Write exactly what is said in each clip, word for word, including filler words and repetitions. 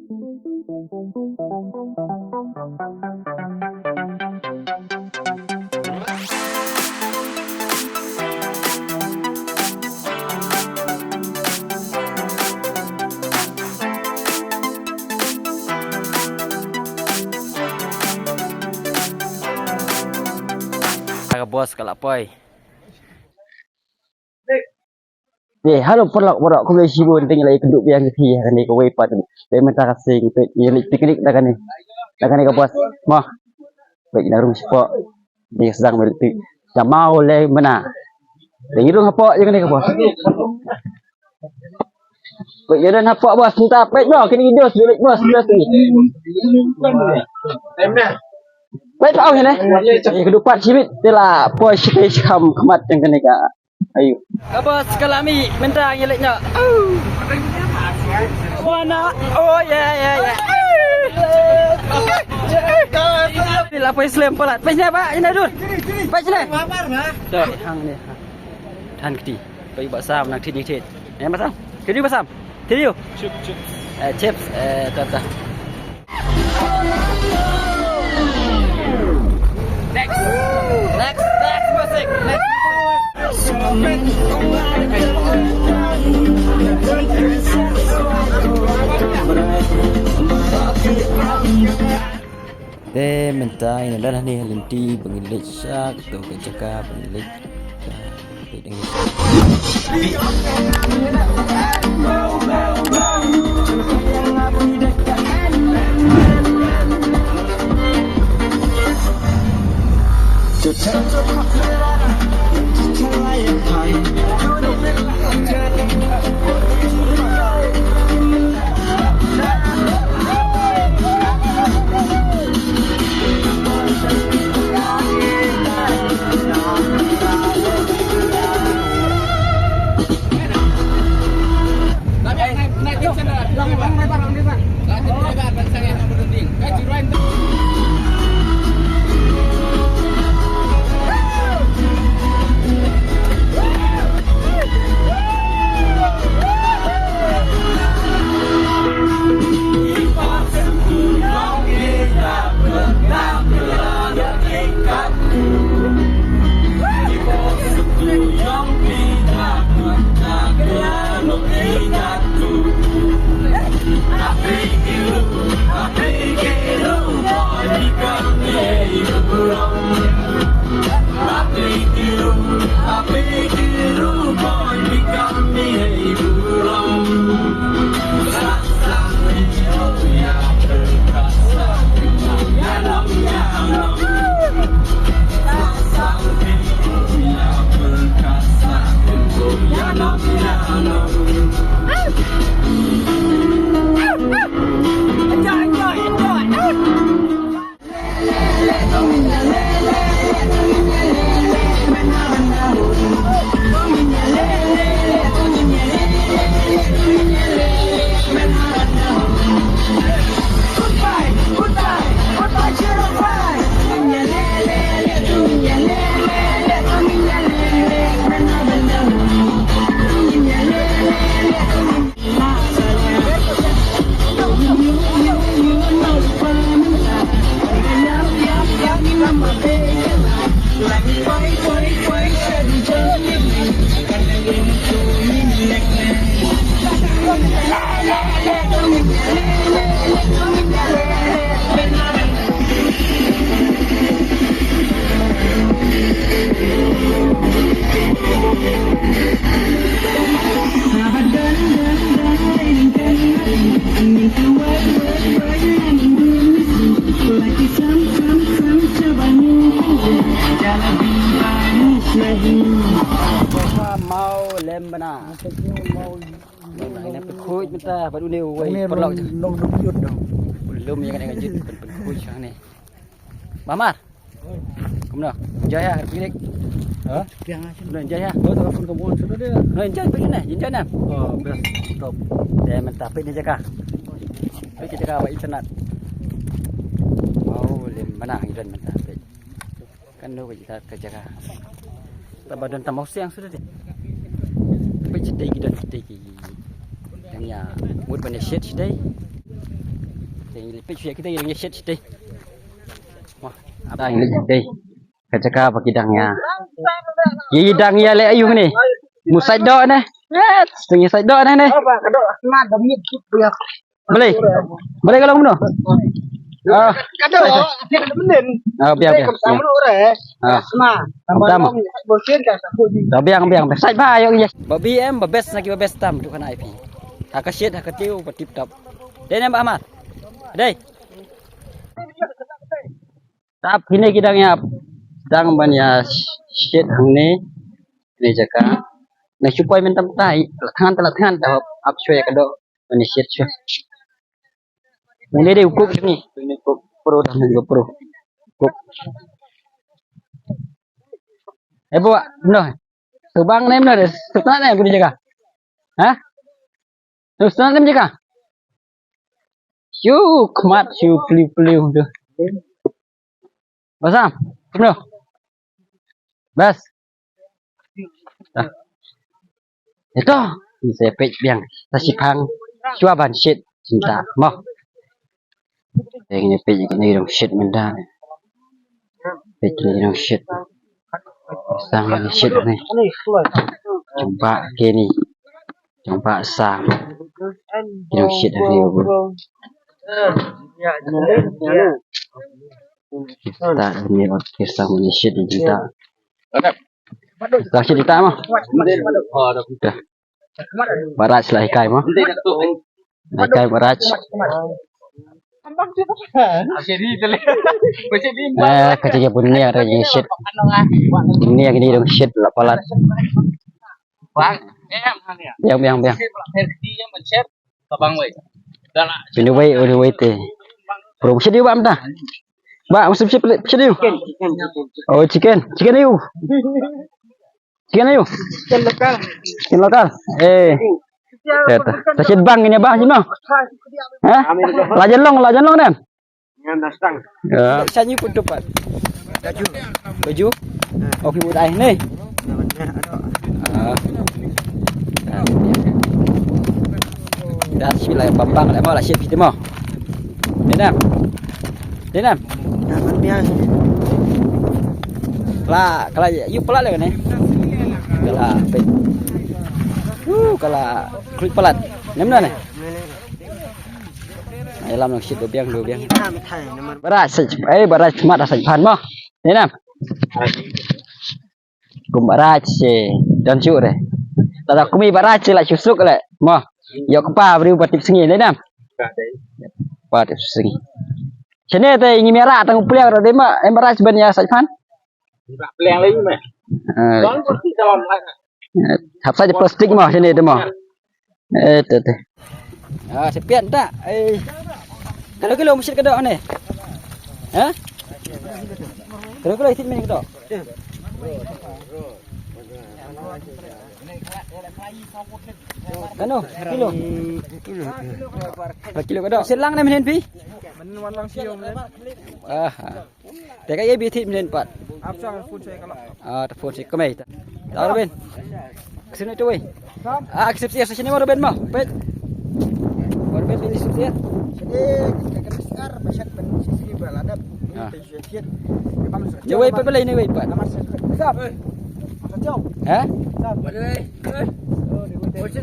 Ka boss ka la poi. Eh, hello paralok, paralok, khublei shibun, te ngi la ïakynduh biang ïa phi ha kane kawei pat. Te mynta ka sngi peit ngi leit picnic da kane. Da kane ka bus. Mo. Peit ngi la rung shapoh. Ngi sdang beit picnic. Ka Mawlembna. Te ngi rung hapoh ïa kane ka bus. Peit ngi don hapoh bus mynta, peit mo, kine ki dos, leit bus, dos ni. Peit pa ong ne. Ïa ka dupat shibit, te la poi shite shakham khmat ïa kane ka. Ayu. Ka bus ka la mih mynta ngi leit noh. Au. Wana. Oh yeah yeah yeah. Ni la poi slem palat. Peit sini ba, ini dur. Peit sini. To, hangne. Than kti. Peit ba sam nang kti ni kti. Ni ba sam. Kti ba sam. Kti. Chips, chips. Eh, chips, eh, ta ta. Next. Next, next music. Next. Te mynta ïa ngi don hangne ha lynti ba ngin leit sha kato ka jaka ba ngin leit. Mawlembna. Ina pynkhooid mynta bad une uwei paralok. Nong dong jut dong. Lum ïa kane ka jut pyn pynkhooid shane. Mamar. Kumno? Enjoy ha picnic? Ha? Kumno, enjoy ha? Kumno, enjoy picnic? Enjoy na? Oh, best. Top. Te mynta peit ne jaka. Peit jaka ba itynnad. Mawlembna ngi don mynta peit. Kano ka jaka, ka jaka. Tang ba don tang mawsiang suda de. Peit shatei ki don shatei ki. Dang ïa mut ban ïa shet shatei. Te ngi leit peit shuh ïa kita, ngi leit shet shet. Wah, ap. Dang leit shet. Ka jaka ba ki dang ïa. Ki dang ïa leh aïu ne? Musait doh ne? Eh, sait doh ne ne. Balei? Balei ka long kumno? Ah. Ka doh, ah, biang, biang, biang. Ah. Tam. Ah, biang, biang, biang. Sait ba ïoh ïa. Ba B M, ba best na ki ba best tam tu kan I P. Ha ka shet, ha ka tiew, ba tip top. Dei ne Bah Ahmad? Dei. Tap kine ki dang ïa, dang ban ïa shet hangne. Ne jaka. Na shu poi mynta mynta, la thngan, la thngan, da ap shuwa ïa ka doh. Ban ïa shet shuwa. Une dei u cook ni. Une cook pro, da une cook pro. Cook. Eh, buat, no. Tubang ne, no, dei. Sukna ne, kuni jaga. Ha? Sukna ne jaga. Shu khmat, shu pliu pliu tu. Basam, kumno? Bas. Ah. Ito, ni sa peit biang. Sa shipang. Shuwa ban shet. Cinta. Mo. Eng ni peit ni dong shet mynta. Peit ni dong shet. Sang ni shet ni. Jumpa kini. Jumpa sang. Ni dong shet ni. Kita ni ot kisah ni shet ni kita. Kita shet kita mah. Dah. Baraj lah ikai mah. Ikai baraj. Eh, ka jingïabunia ka jingshit. Bunia kini dong shit la palat. Biang, biang, biang. Pynwei, pynwei te. Bro, shit ïu ba mynta. Ba, mesti shit, shit ïu. Oh, chicken, chicken ïu. Chicken aïu? Chicken lokal. Chicken lokal. Eh. Ya, ta. Ta shit bang ini bang sino. Ha? Lajan long, lajan long dan. Ya. Sa nyu pun tupat. Baju. Baju. Oke, buat ai ni. Ah. Dan sila bambang lah mau lah shit kita mau. Ni nam. Ni nam. Kala, kala, ïu palat leh ne. Kala, peit. Uh, kala, klik palat. Nem na ne. Ai lam nang shit do biang, do biang. Baraj, eh, baraj mat asai pan mo. Ni nam. Kum baraj, eh, don shu re. Tada kumi baraj la shu suk le. Mo. Ïoh kpa briew ba tip sngi le nam. Ba tip sngi. Shane te ngi mera tang u pliang re ma em baraj ban ïa sait phan. Pliang le me. Eh. Don plastik dalam. Hap sait plastik mo shane te mo. Eh, te, te. Ah, sepian tak? Eh. Kalau kilo mesti kedok ni. Ha? Kalau kilo itik mesti kedok. Kano kilo? Kilo kedok. Selang ni menen pi? Menen wan lang siom. Ah. Te ka ïa bi thit minen pat. Ap sa phone sa ka la. Ah, ta phone sa ka mei ta. Ta Robin. Ksini tu wei. Ah, ksip sia sa sini mo Robin mo. Pet. Robin bi ksip sia. Sini ka ka sar ba shat ban sisi ba ladap. Ah. Ni wei pat balai ni wei pat. Namar sa. Sa. Sa jauh. Ha? Sa.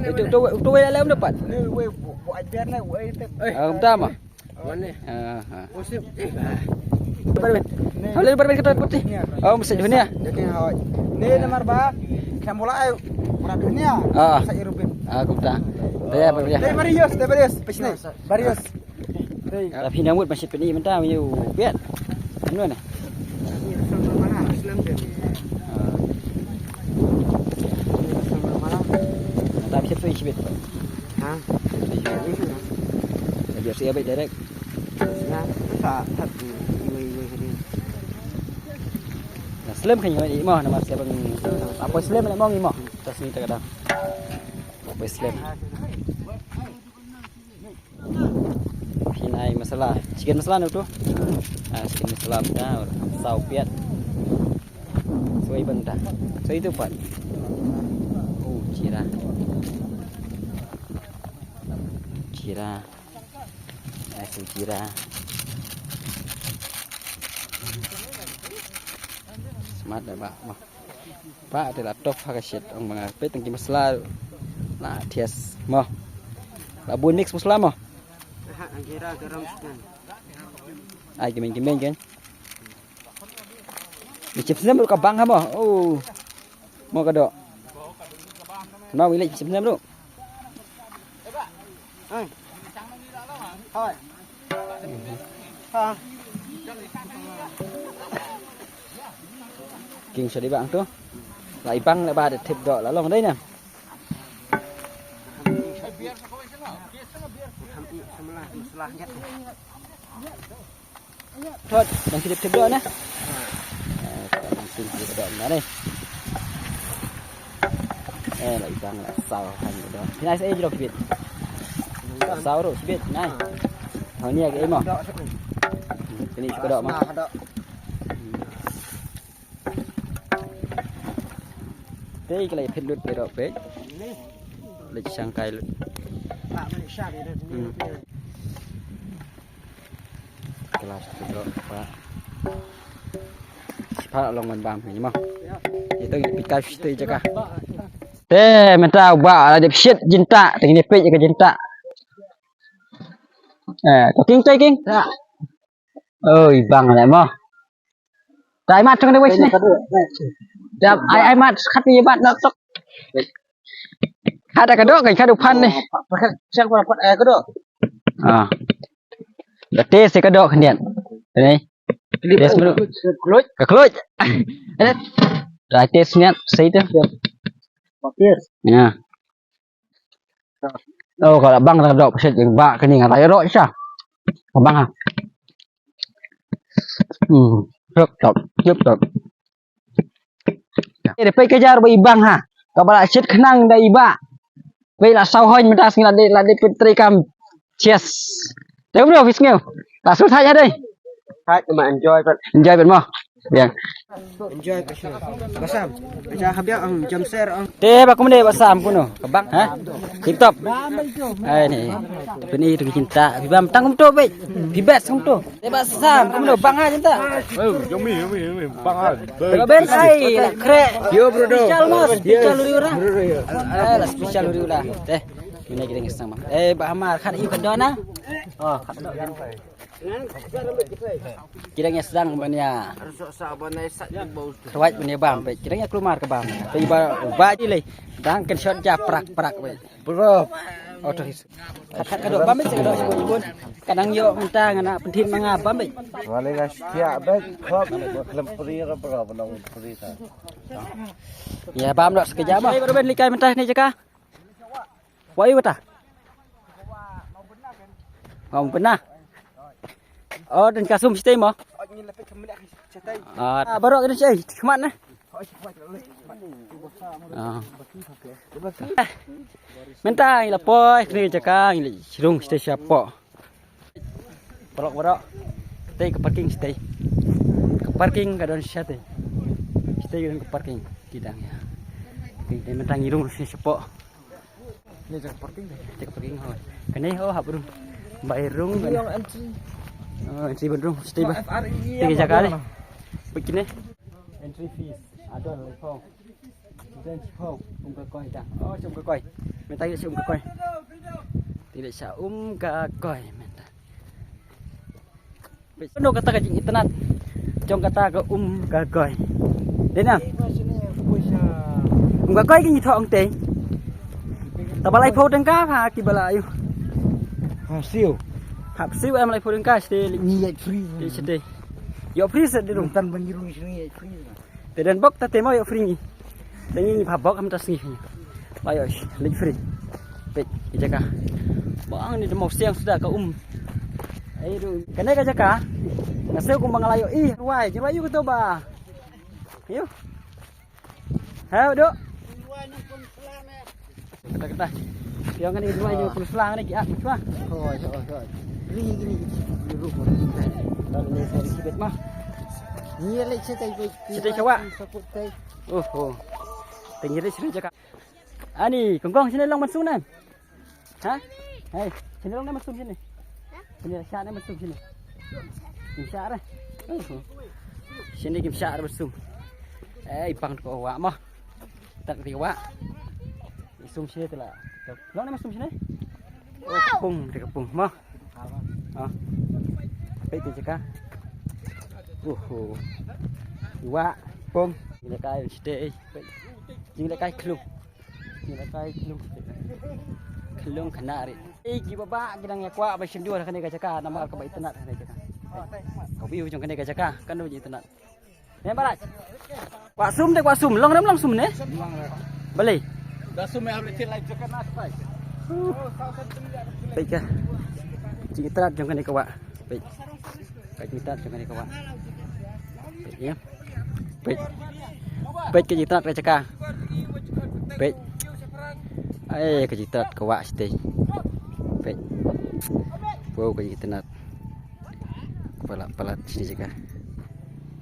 Itu tu tu wei le um dapat. Ni wei bu bu ajar ni wei te. Ah, um tama. Wan ni. Ah, ah. Musib. Barbet. Halo barbet kita putih. Oh, mesti dunia. Jadi hawai. Ni nomor ba. Kan bola ayo. Bola dunia. Ah. Sa Irubin. Ah, kumta. Daya barbet. Dai Barius, dai Barius. Pesni. Barius. Dai. Tapi nyambut masih peni mentah, you biat. Anu ni. Ah. Tapi siapa yang sibit? Ha? Biar saya baik direct. Ya, tak, tak. Iwe, iwe, iwe. Na slem kan iwe mo, nama slem. Apa slem nak mo imo? Tas ni tak ada. Apa slem? Phin ai masala. Chicken masala no tu? Ah, chicken masala ta, saw piat. Soi bang ta. Soi tu pat. Oh, jira. Jira. Ai, sejira. Smat da ba. Ba, ba, te la top ha ka shit, ong ba nga peit tang ki masala. La thias mo. La bun mix masala mo. Aha, ang gira garam sekan. Ai, ki meng, ki meng, kan. Ni chip snem ruh ka bang ha mo. Oh. Mo ka doh. Mo wi leh chip snem ruh. Hai. Hai. Ha. King sa dei bang tu. La i bang la ba da tip doh la long dei na. Thot, dang tip tip doh na. Eh, dang tip tip doh na ni. Eh, la i bang la saw han doh. Phi nai sa eh jrok bit. Saw ruh bit nai. Hau ni ag emo. Kini ka doh ma. Te ka la i phet lut te doh pet. Leit shang kai lut. Hmm. Kelas kedok pa. Sipa long man bam ni mo. Ito ngi pikai shite jaka. Te mynta ba la dep shit jinta, te ngi peit ka jinta. Eh, to king te king. Oi bang le mo. Dai mat tong de wei sini. Dap ai ai mat khat ni mat nak tok. Khat ka dok kan khat u phan ni. Siang pa pat ai ka dok. Ah. Da te se ka dok khniat. Ni. Tes mulu. Kluj. Ka kluj. Da tes niat sei tu. Patir. Ya. Oh, ka la bang ka dok, pisa jing ba kani nga la ïa rok sha. Ka bang ha. Hmm, tip top, tip top. Eh, da peit ka jar ba i bang ha. Kaba la shit khnang da i ba. Peit la saw hoi mynta sngi la dei, la dei peit trei kam. Cheers. Te bro, phi sngew. Ta sut ha ïa dei. Hai, ma enjoy pat. Enjoy pat mo. Biang. Enjoy ka shu. Basam. Aja habiak ang jam ser ang. Te ba kumne basam kuno. Ka bang ha. Tip top. Ai ni. Pini tu cinta. Phi bam tang kumto peit. Phi best kumto. Te basam kumno bang ha cinta. Oh, yummy, yummy, yummy. Bang ha. Te ba ben ai la kre. Yo bro do. Special mo, special uri ura. Eh, la special uri ura. Te. Mine ki dang ïa sdang bang. Eh, Bah Amar, khat ïa ka dona. Oh, khat dona. Ki dang ïa sdang ban ïa. Kyrwat ban ïa bam, peit. Ki dang ïa kulmar ka bam. Peit ba, ba ji lei. Dang ken shot ja prak, prak, peit. Bro. Auto his. Khat, khat ka dok bam, peit, ka dok shibun, shibun. Ka dang ïoh mynta ngan ïa pynthit ma nga bam, peit. Wale nga shtia, peit. Khop, khlem pri ra, bro, ba nong pri ta. Ïa bam dok sekejap, bah. Peit, bro, ben likai mynta ni jaka. Wa ïu kata? Ngam pernah. Oh, dan kasum sitei mo? Ah, baru kena sitei, khmat na. Ah. Mynta ngi la poi kane ka jaka, ngi la shrung sitei shapoh. Paralok baroh. Sitei ka parking sitei. Ka parking ka don shatei. Sitei ka don ka parking. Ki dang ïa. Sitei mynta ngi rung sha shapoh. Ni jaka parking dei. Jaka parking ho. Kane ho hap rung. Bai rung kane. Long entry. Oh, entry ban rung. Sitei ba. F R E E. Sitei ka jaka ne. Peit kine. Entry fees. Adon le phong. Don shiphew, um ka koi ta. Oh, shum ka koi. Mynta ïa shum ka koi. Te ïa sha um ka koi mynta. Peit, no kata ka jingitynnad jong kata ka um ka koi. Dei na? Um ka koi ki ngi thoh ong tei. Taba laiphew tyngka ha ki ba la ïoh. Hap siew. Hap siew em laiphew tyngka shatei. Ngi ïa free. Shatei. Ïoh free shatei dei rung. Tan ba ngi rung ngi ïa free. Te don bok ta te mo ïoh free ngi. Te ngi ngi pha bok ham ta sngi. Ba ïoh leit free. Peit ki jaka. Bang ni te mo siang suda ka um. Ai du. Kane ka jaka. Nga siew kumba nga la ïoh i. Wai, ji wai ïoh to ba. Ïoh. Ha, dok. Kata, kata. Yang ni dua je pun selang ni ki ah, cuba. Hoi, hoi, hoi. Gini, gini. Ni ruh. Lalu ni saya sibet mah. Ni le cerita itu. Cerita cawak. Saput tai. Oh, oh. Tinggi dia cerita cakap. Ani, kongkong sini lang masuk nan. Ha? Hai, sini lang masuk sini. Shane shah ne ba sum shane. Kim shah re. Shane kim shah re ba sum. Eh, i pang ko wa mo. Tak ri wa. Sum shane tela. Long ne ba sum shane. Oh, pung, te pung mo. Ah. Peit te jaka. Uhu. Wa, pung. Ni le kai shite. Peit. Jing le kai klung. Ni le kai klung. Klung khynnah ri. Ei, ki baba ki dang ïa kwah ba shyndur ha kane ka jaka namar kaba itynnad ha kane ka jaka. Ka view jong kane ka jaka kan dei itynnad. Ne barai. Kwah sum te kwah sum, long rem long sum ne? Balei? Da sum ya le thil lai jaka na tai. Peit ka. Jingitynnad jong kane ka wah. Peit. Ka jingitynnad jong kane ka wah. Peit ïa. Peit. Peit ka jingitynnad ka jaka. Peit. Ai ka jingitynnad ka wah shatei. Peit. Wow ka jingitynnad. Palat palat shini jaka.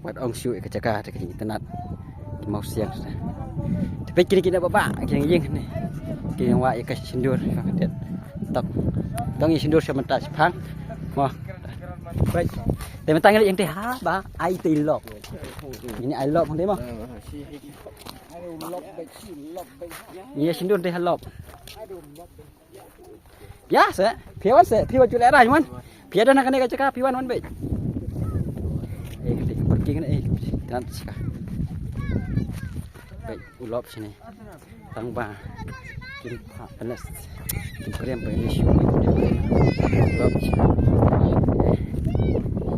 Wat ong shu ïa ka jaka te ka jingitynnad. Ki mawsiang sha. Te peit kine kine baba ki dang ïeng ne. Ki dang wah ïa ka shyndur. Tok. Tong ïa shyndur sha mynta shipang. Mo. Peit. Te mynta ngi leit ïeng te ha ba ai te lok. Ini ai lok hang te mo. Ini shyndur te ha lok. Ïa se phi wan se phi wan ju leh raj man. Phi ïa don ha kane ka jaka phi wan wan beit. Eh, ka parking ne eh. Kan sika. Beit u lop sini. Tang ba. Kim pha panas. Kim prem ba ini shu. Lop sini.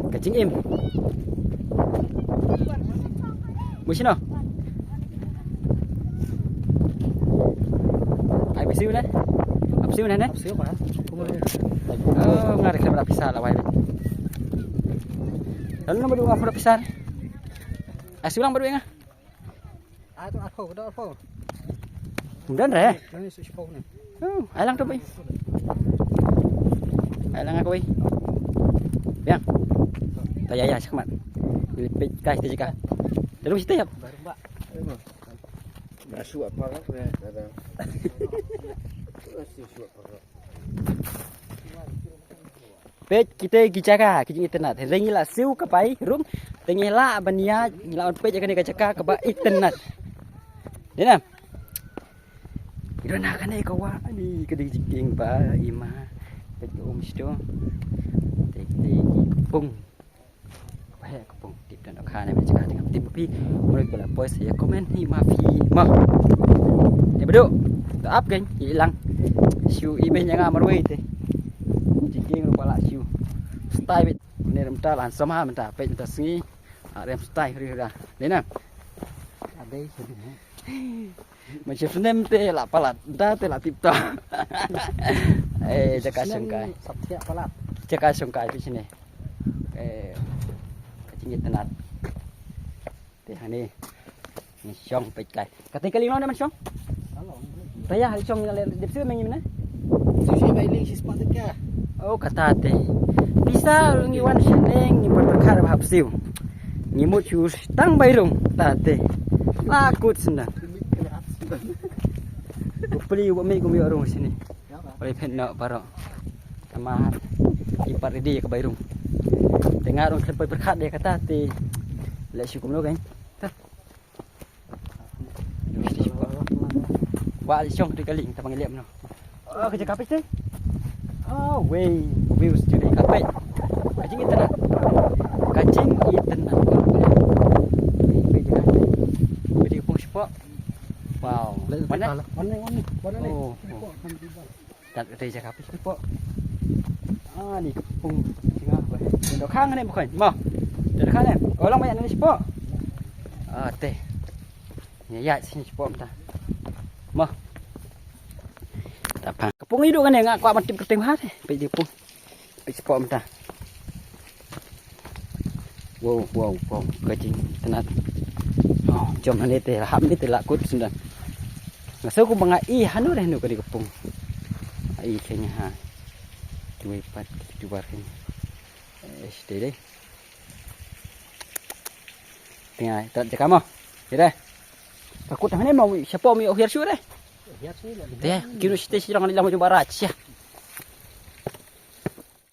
Ka jingim. Mu sino. Ai bisiu ne? Bisiu ne ne? Bisiu ba. Oh, ngari kena pisa la wai. Lalu nombor dua ngapa pisa? Ai siulang baru nga. Ah, tu aku, tu aku. Kemudian re. Ini si siapa ni? Oh, ai lang tu bai. Ai lang aku bai. Biang. Ta ïa ïa shakmat. Ni peit kai te jaka. Terus kita ya. Baru mbak. Masuk apa lah ya? Masuk apa? Peit kita ki jaka ki jingitynnad. Hynrei ngi la siew ka bai rung. Te ngi la ban ïa ngi la wan peit ïa kane ka jaka kaba itynnad. Dei na. Ira na kane ka wah ni ka dei jingkieng ba i ma. Peit ka um shito. Te te ki pung. Ba he ka pung tip dan ka ne me jaka jaka tip pi. Mula ka la poi sa ïa comment hi ma phi ma. Te bedo. Ta ap kan i lang. Shu i ben ïa nga marwei te. Jingkieng rupa la shu. Style bit. Ne rem ta lan sama mynta peit mynta sngi. Ah, rem style ri ra. Dei na. Adei. Macam snem te la palat, da te la tip top. Eh, jaka shongkai. Sap thiah palat. Jaka shongkai tu sini. Eh, ka jingitynnad. Te hani. Ni shong peit kai. Kata kali mana man shong? Ta ïa, shong le dep sih mengi mana? Sisi bai ling sis patik ya. Oh, kata te. Pisa ngi wan shaneng ngi berkar ba hap siu. Ngi mut shu tang bai rung ta te. La kut sendang. Ku peli u ba mei kum ïoh rung sini. Peli phet nok baroh. Tama i pat ready ka bai rung. Te nga rung khlem poi pyrkhat de kata te. Leh shu kumno kan. Wa li shong tu kali ta pang lep no. Oh, ka jaka piste. Oh, wei, wei u sendiri ka pei. Ka jingitynnad. Ka jingitynnad. Pei jaka. Pei jaka pung shipok. Wow. Mana? Mana, mana, mana ni? Oh, oh. Tat te jaka pei shipok. Ah, ni ka pung singa ba. Ndo khang ne bukan. Ma. Ndo khang ne. Ko long banyak ni shipok. Ah, te. Ïa, ïa, sini shipok mynta. Mo. Ta pang. Ka pung idu kane nga kwah ban tip kyrteng bha te. Peit dei pung. Peit shipok mynta. Wow, wow, wow. Ka jingitynnad. Oh, jom hangne te, hap hangne te la kut sendang. Nga shu kumba nga i hanu re hanu ka dei ka pung. Ai kane ha. Kiwei pat kitu bar kane. Eh, sdei dei. Tengah, tat jaka mo. Ira. Takut hangne mo, siapa mo hiar shu re? Hiar shu le. Te, kinu site sirang ni lama jumpa raja.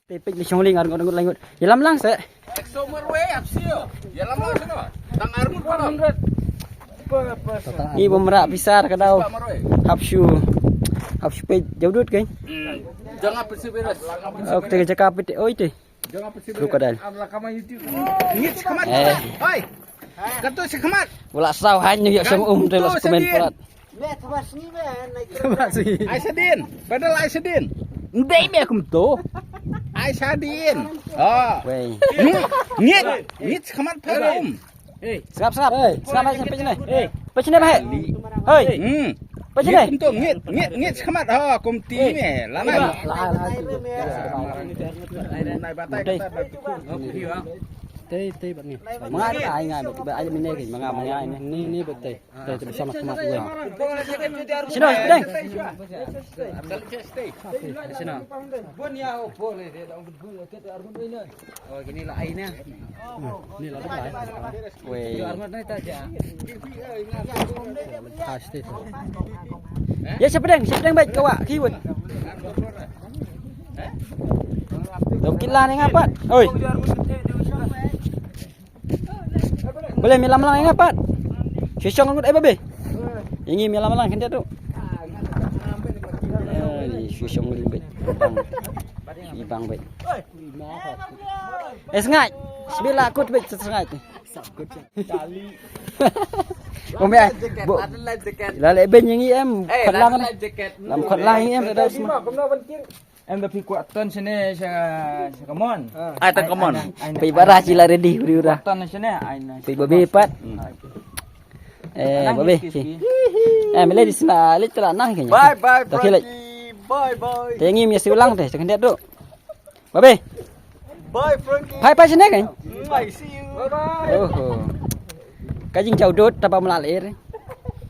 Te peit li shong lieng arngut arngut laingut. Ïalam lang se. Exo marwei hap siew. Ïalam lang se no. Tang arngut param. Ngi bym rah pisa ka daw. Hap shu. Hap shu peit jawdut kan. Jangan pesi beres. Ok te jaka peit oi te. Jangan pesi beres. Krokodil. Ngit sekamat. Eh. Hoi. Katu sekamat. Wala saw hanya yak sama um te las komen palat. Ai sadin, padahal ai sadin. Ndai me kumto. Ai sadin. Oh. Wei. Ngit, ngit sekamat pa um. Sngap sngap. Sngap ai pechne. Pechne bah. Hoi. Hmm. Pechne. Kumto ngit, ngit, ngit sekamat. Ha, kumti me. Lana. Nai batai kata. Tei tei bat ni. Manga ai ngai bat ai mine manga manga ni ni bat tei. Dah, dah bersama-sama gue. Sino, pedang. Sino. Oh, gini lah airnya. Ni lah dah. Weh. Pasti tu. Ya, siapa deng? Siapa deng baik kawak kiwut. Dong kila ni ngapat. Oi. Boleh milam lang ïa nga pat. Shisong ngut ai babe. Ïa ngi milam lang khyndiat tu. Shisong limbit. Ibang bet. Eh sngai. Sbila kut bet sngai. Om ya. La le ben ïa ngi em. Khot lang. Lam khot lang ïa em da. Em da phi kwah ton shane sha sha kamon. Ai ta kamon. Phi bara chi la ready uri ura. Ton shane ai na. Phi babe pat. Eh babe. Eh mele di sna le tla nang kenya. Bye bye. Bye bye. Te ngi mi siulang te chak ndia tu. Babe. Bye Frankie. Bye bye shane kan. I see you. Bye bye. Oh. Ka jingjaw dot taba mlal er.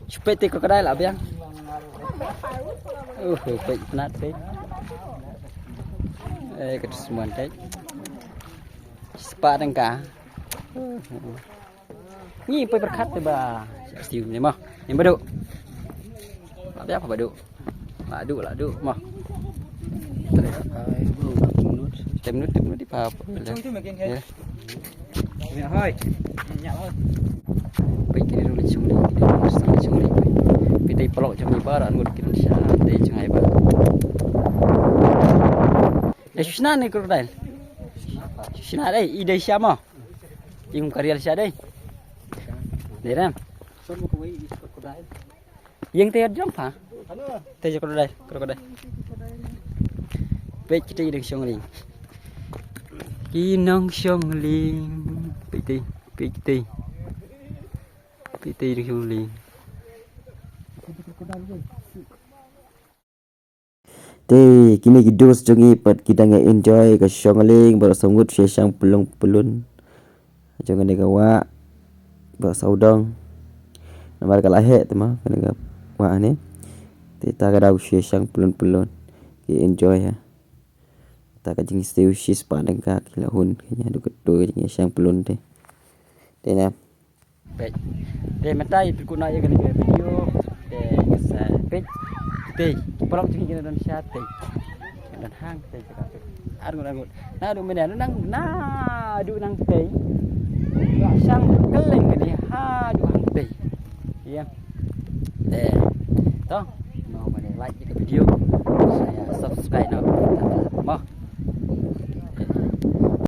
Chupet te krokodil la biang. Uh, peit nat peit. Eh, ka dusman peit. Spa dang ka. Ni peit berkat te ba. Siu ni mah. Ni badu. Apa apa badu? Ladu, ladu, mah. Tem nut, tem nut di pa. Hai. Peit kini dulu cung ni, kini dulu cung ni. Peit tai pelok cung ni barat ngut kini sha, tai cung ai ba. Eh, shisna ni krokodil. Shisna dai, i dai sha ma. Ing karial sha dai. Dai ram. Ïeng te jong pha. Te jong krokodil, krokodil. Peit kita i dang shong lieng. Ki nong shong lieng. Peit te, peit te. Peit te i dang shong lieng. Te kine ki dos jong ngi pat ki dang enjoy ka shong lieng baroh saw ngut sha shang pulung pulun. Jong kane ka wah baroh saw dong. Namar ka la heh te ma kane ka wah ne. Te ta ka daw sha shang pulun pulun. Ki enjoy ha. Ta ka jingsiew shispah dang ka ki la hun ka nya duk ka duk ka jingshang pulun te. Te na. Peit. Te mynta ïa phi kuna ïa kane ka video. Te sa peit. Te ki paralok jong ngi ki don sha te. Don hang te ka peit. Ar ngut ar ngut. Naduh mynne nang naduh nang te. Shang kylleng kane haduh hang te. Ïa. Te. To. Mo mynne like ïa ka video. Sa ïa subscribe noh. Mo.